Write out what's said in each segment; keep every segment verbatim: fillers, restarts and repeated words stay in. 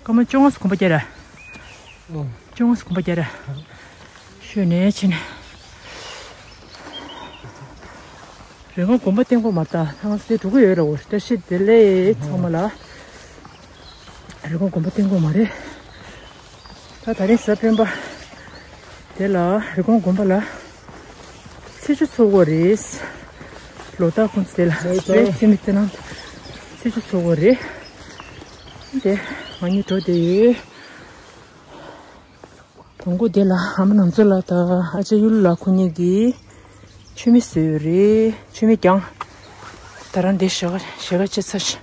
སྐར་མ་བཅོ་ལྔ་ཙམ་གོམ་པ་རྒྱག་ར། ཨོ། བཅོ་ལྔ་ཙམ་གོམ་པ་རྒྱག་ར། ཤོད་ནས་ཕྱིན། རི་སྒང་དགོན་པ་སྟེང་པོ་མ་ལྟ་ཐང་སེ་འགྲོ་གི་ཡོད་ར། འོ་བཀྲ་ཤིས་བདེ་ལེགས་ཚང་མ་ལ། རི་སྒང་དགོན་པ་སྟེང་པོ་མ་རེད། ད་ད་རིང་གཟའ་སྤེན་པ་དེ་ལ་རི་སྒང་དགོན་པ་ལ་ཚེས་བཅུ་ཚོགས་ཀྱི་རེད། ལོ་རྟགས་ཁོང་ཚོ་དེ་ལ་རེད། ཚེས་མི་དེ་ནང་ཚེས་བཅུ་ཚོགས་ཀྱི་རེད། དེ་ང་གཉིས་འགྲོ་བསྡད་ཡོད། དང་པོ་དེ་ལ་ཨ་མ་ནང་ཚོ་ལ་ད་ཨ་ཅག་གཡུ་ལོ་ལགས་ཁོ་གཉིས་ཀྱིས་མཆོད་མེ་བཟོས་ཡོད་རེད། མཆོད་མེ་རྐྱང་། ད་རང་དེ་ཞལ་ཁ་ཞལ་ཁ་ཕྱེ་ཚར་ཤག་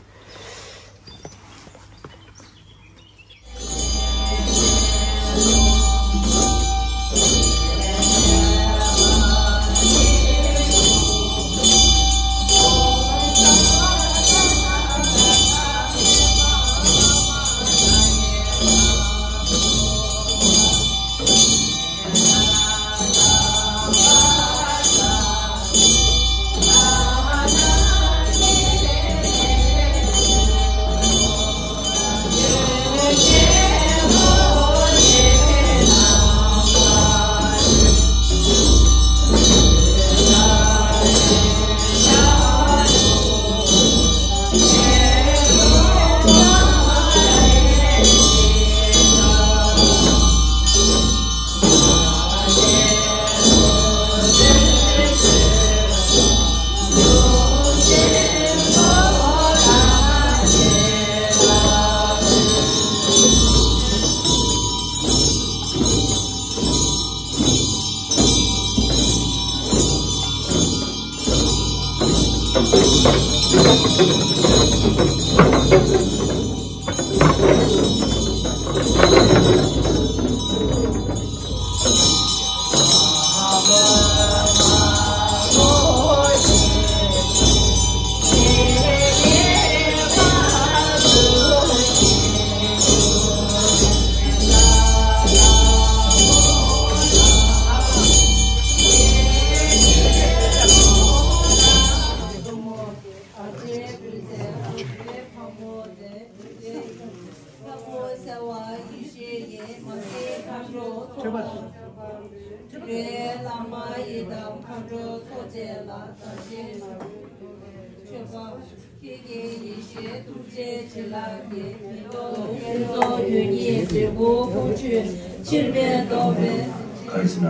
ག་རེ་ཟེར་ན།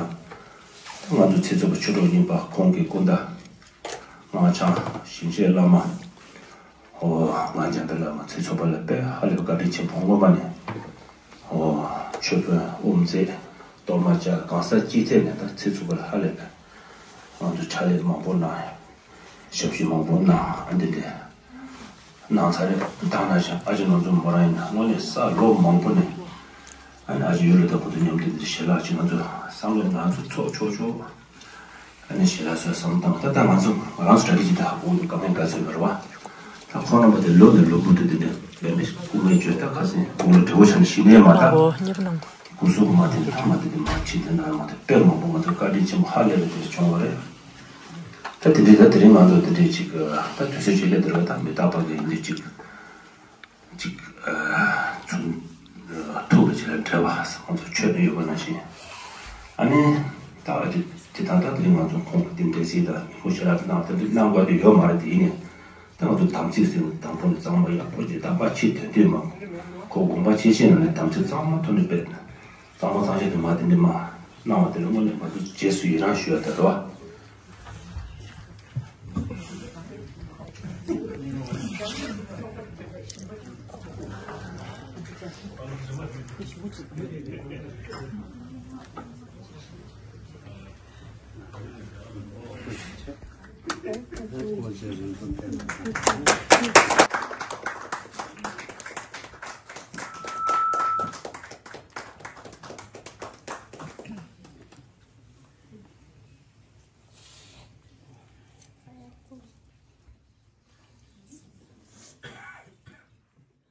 ད་ང་ཚོ་ཚེ་ཚོགས་པ་ཆོས་གྲོགས་རྙིང་པ་ཁོང་གི་སྐུ་ཟླ། སྔགས་འཆང་ཞིང་གཤེགས་བླ་མ། ཨོ། སྔགས་འཆང་དཔལ་ལྷ་མ་ཚེ་ཚོགས་པ་ལ་དཔེ་ཧ་ལས་པའི་བཀའ་དྲིན་ཆེན་པོ། སྔོན་མ་ནས། ཨོ། ཆོས་དཔོན་དབུ་མཛད་གཏོར་མ་བཅའ། གང་ས་ཅི་ཐད་ནས་ད་ཚེ་ཚོགས་པ་ལ་ཧ་ལས་པའི་ང་ཚོ་ཕྱག་ལས་མང་པོ་གནང་། ཞབས་ཞུ་མང་པོ་གནང་། ཨ་འདི་འདྲ་གནང་ཚར་རེད། ད་ནང་བཞིན་ཨ་ཅེ་ནོར་འཛོམས་མོ་རང་ཡིན་ན་དངོས་གནས་ས་ལོ་མང་པོ་ནས་ཨ་ནི་ཨ་ཅེ་ཡུལ་ལ་ད་ཁོ་ཚོ་མཉམ་དུ་འདི་ཞལ་ལག་ཅིག་ང་ཚོ་བསམ་བློ་ང་ཚོ་ཚོགས་ཆོག་ཆོག་ཨ་ནི་ཞལ་ལག་སོགས་བསམ་བཏང་། ད་ལྟ་ང་ཚོ་ང་རང་ཚོ་གྲ་སྒྲིག་ཅིག་ད་ཧ་གོ་འདུག་བཀའ་མོལ་ག་ཚོད་ཡོད་རེད་བ། ད་ཁོང་རྣམ་པ་དེ་ལོ་ནས་ལོ་བུ་དུ་དེ་འདྲ་ལས་མི་སྐུ་མེད་བརྗོད། ད་ཁ་སང་དགུང་ལོ་བགྲེས་པོ་ཆགས་ནས་ཞིག་ནས་མ་ད། ཨོ། སྐུ་གཟུགས་མ་དེ་འདྲ་ཐ་མ་དེ་འདྲ་མ་ཕྱིན་དེ་འདྲ་མ་ད་དཔེ་མང་པོ་ང་ཚོ་བཀའ་དྲིན་ཆེན་པོ་ཧ་ལས་པའི་དེ་བྱུང་བ་རེད། ད་དེ་འདྲའི་ད་དེ་རིང་ང་ཚོ་དེ་འདྲའི་ཅིག་ད་དུས་ཚོད་ཅིག་སླེབས་འདུག་ར། ད་མི་རྟག་པ་གི་འདི་ཅིག་ཅིག་ཚུར་ཐུག་ལ་ཅིག་ལ་འབྲེལ་བ་ང་ཚོ་ཆོད་དུ་ཡོད་པ་ནང་བཞིན། ཨ་ནི་ད་ཨ་ཅེ་དེ་དང་ད་དེ་རིང་ང་ཚོ་ཁོང་གི་དེ་འདྲའི་སྲིད་དང་ཉིན་གུང་ཞལ་ལག་གནང་སྟེ་འདི་གནང་དགོས་དེ་ཡོད་མ་རེད། དེ་ཡིན་ནས་ད་ང་ཚོ་དམ་ཚིག་ཟེར་ནས་དང་པོ་ནས་གཙང་མ་ཡག་པོ་ཅིག་ད་པ་ཕྱི་དོན་དུས་མ་ཁོ་དགོངས་པ་ཆེ་ཆེ་ནང་ནས་དམ་ཚིག་གཙང་མ་ཐོག་ནས་སྤེལ། གཙང་མ་གཙང་བཤད་དུ་མ་དེ་འདྲ་མ་གནང་བ་དེ་ལ་དངོས་གནས་ང་ཚོ་རྗེས་སུ་ཡི་རང་ཞུ་ཡ་དེ་རེད་བ།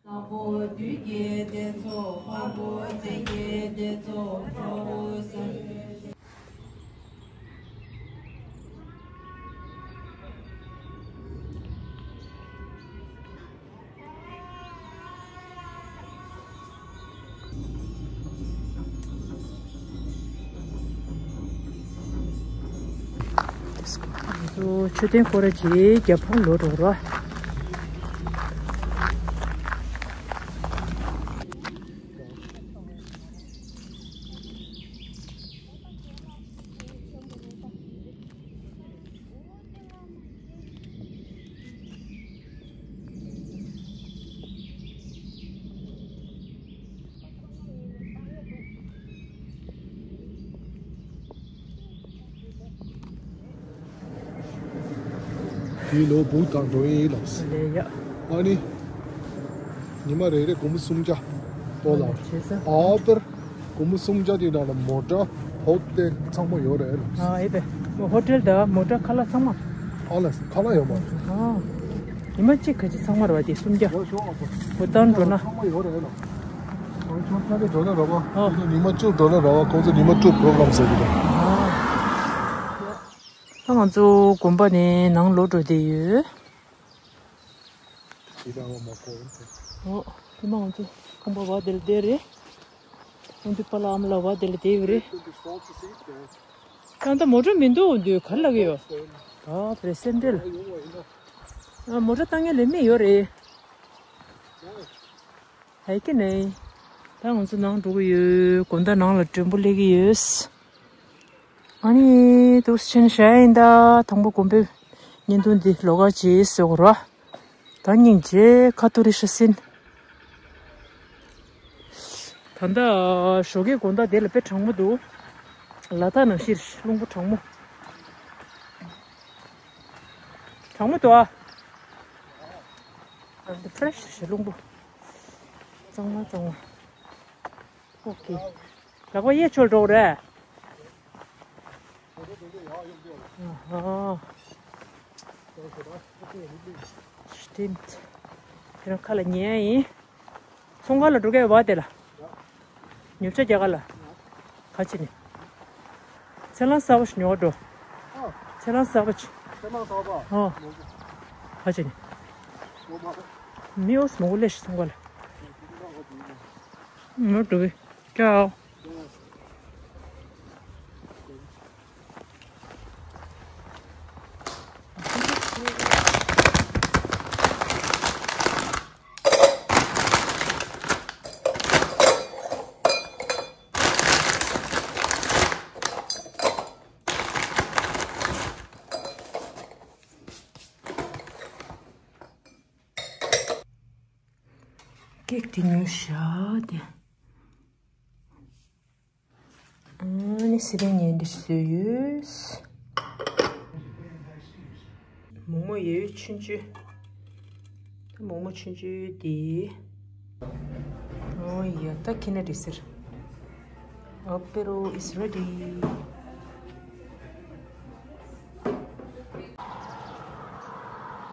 དང་པོ་བདུད་ཀྱི་སྡེ་ཚོགས། དམར་པོ་བཙན་གྱི་སྡེ་ཚོགས། ཁྲ་བོ་སེར། ང་ཚོ་མཆོད་རྟེན་སྐོར་ར་བྱེད་རྒྱབ་ཕར་ལོག་འགྲོ་རོགས། དེའི་ལོ་བུ་དང་འགྲོ་ཡིན་ལགས། ལས་ཡ། ཨ་ནི། ཉི་མ་རེ་རེ་སྒོར་མོ་སུམ་བརྒྱ་སྟོང་ལགས། བྱས་ཙང་། ཨ་པར། སྒོར་མོ་སུམ་བརྒྱ་དེ་ནང་ལ་མོ་ཊ། ཧོ་ཊེལ་ཚང་མ་ཡོད་རེད་ལགས། ཨ་ཨེ་བས། ཧོ་ཊེལ་དང་མོ་ཊ་ཁ་ལག་ཚང་མ། ཨ་ལགས། ཁ་ལག་ཡོད་མ་རེད། ཨ། ཉི་མ་གཅིག་ག་ཅིག་ཚང་མ་རེད་བ་དེ་སུམ་བརྒྱ། ཡོད་ཤོག་ཨ་པར། བུ་དང་འགྲོ་ན། ཚང་མ་ཡོད་རེད་ལགས། ཁོང་ཚོ་ཚང་མ་འགྲོ་ན་ར་བ། ཨ། ཁོང་ཚོ་ཉི་མ་བཅུ་འགྲོ་ན་ར་བ། ཁོང་ཚོ་ཉི་མ་བཅུ་པོ་རོག་རམ་ཟེར་གི་རེད། ཨ། ད་ང་ཚོ་དགོན་པ་ནས་ནང་ལོག་འགྲོ་བསྡད་ཡོད། ཨོ། དེ་མ་ང་ཚོ་ཁང་པ་བ་དེར་བསྡད་རེད། ཨོ་འདི་པ་ལ་ཨ་མ་ལ་བ་དེར་བསྡད་ཡོད་རེད། ད་ལྟ་མོ་ཊ་མི་འདུག་འདུག་ག་ལ་གི་ཡོད། ཨ་པ་རེ་སེམས་འདྲེལ། ཨ་མོ་ཊ་བཏང་ཡ་ལས་མེད་ཡོད་རེད། ཧའི་ཀི་ནས། ད་ང་ཚོ་ནང་འགྲོ་གི་ཡོད། དགོང་དག་ནང་ལ་མགྲོན་པོ་སླེབས་ཀྱི་ཡོད། ཨ་ནི་འདུག་སེ་བྱས་ནས་བཞག་ཡིན། ད་དང་པོ་དགོན་པའི་བརྙན་ཐུང་འདི་ལོགས་ཀ་བྱེད་ཟེར་གོ་ར། ད་སྙིང་རྗེ་ཁ་ཐུག་རེད་ཤག་ཟིན། ད་ལྟ་ཞོགས་ཀའི་དགོང་དག་དེ་ལ་དཔེ་གྲང་མོ་འདུག་ལ་དྭགས་ནང་བཞིན་རླུང་བུ་གྲང་མོ། གྲང་མོ་འདུག་ཨ། ཨ་འདི་ཕ་རེ་ཤི་རེད་རླུང་བུ། གཙང་མ་གཙང་མ། ཨོ་ཁེ། ལག་པ་གཡས་ཕྱོགས་འགྲོ་གི་རེད། ཨ་ཧ། སྟིམ། ཁྱེད་རང་ཁ་ལ་ཉན་ཡ་ཡིན། ཚོང་ཁང་ལ་འགྲོ་གི་བ་དེ་ལ། ཉོ་ཆ་རྒྱག་ག་ལ། ག་ཅི་ནི། ཚལ་སླང་གསར་པ་ཞིག་ཉོ་ག་འགྲོ། ཨ། ཚལ་སླང་གསར་པ་ཅིག་ཚལ་སླང་གསར་པ། ཨོ། ག་ཅི་ནི། ངོ་མ། མི་འོ་སི་མོ་གོ་ལེ་ཤི་ཚོང་ཁང་ལ། ངོ་འགྲོ་གི། ཅའོ། ཀེག་དེ་ཉོས་ཤག་དེ། ཨ་ནི་སི་པན་ཉལ་འདི་བཟོས་ཡོད། མོག་མོག་ཡོད་ཆུང་ཆུང་། ད་མོག་མོག་ཆུང་ཆུང་དེ། ཨོ་ཡ་ད་ཁྱི་ན་འདྲི་ཟེར། ཨ་པེ་རོ་is ready།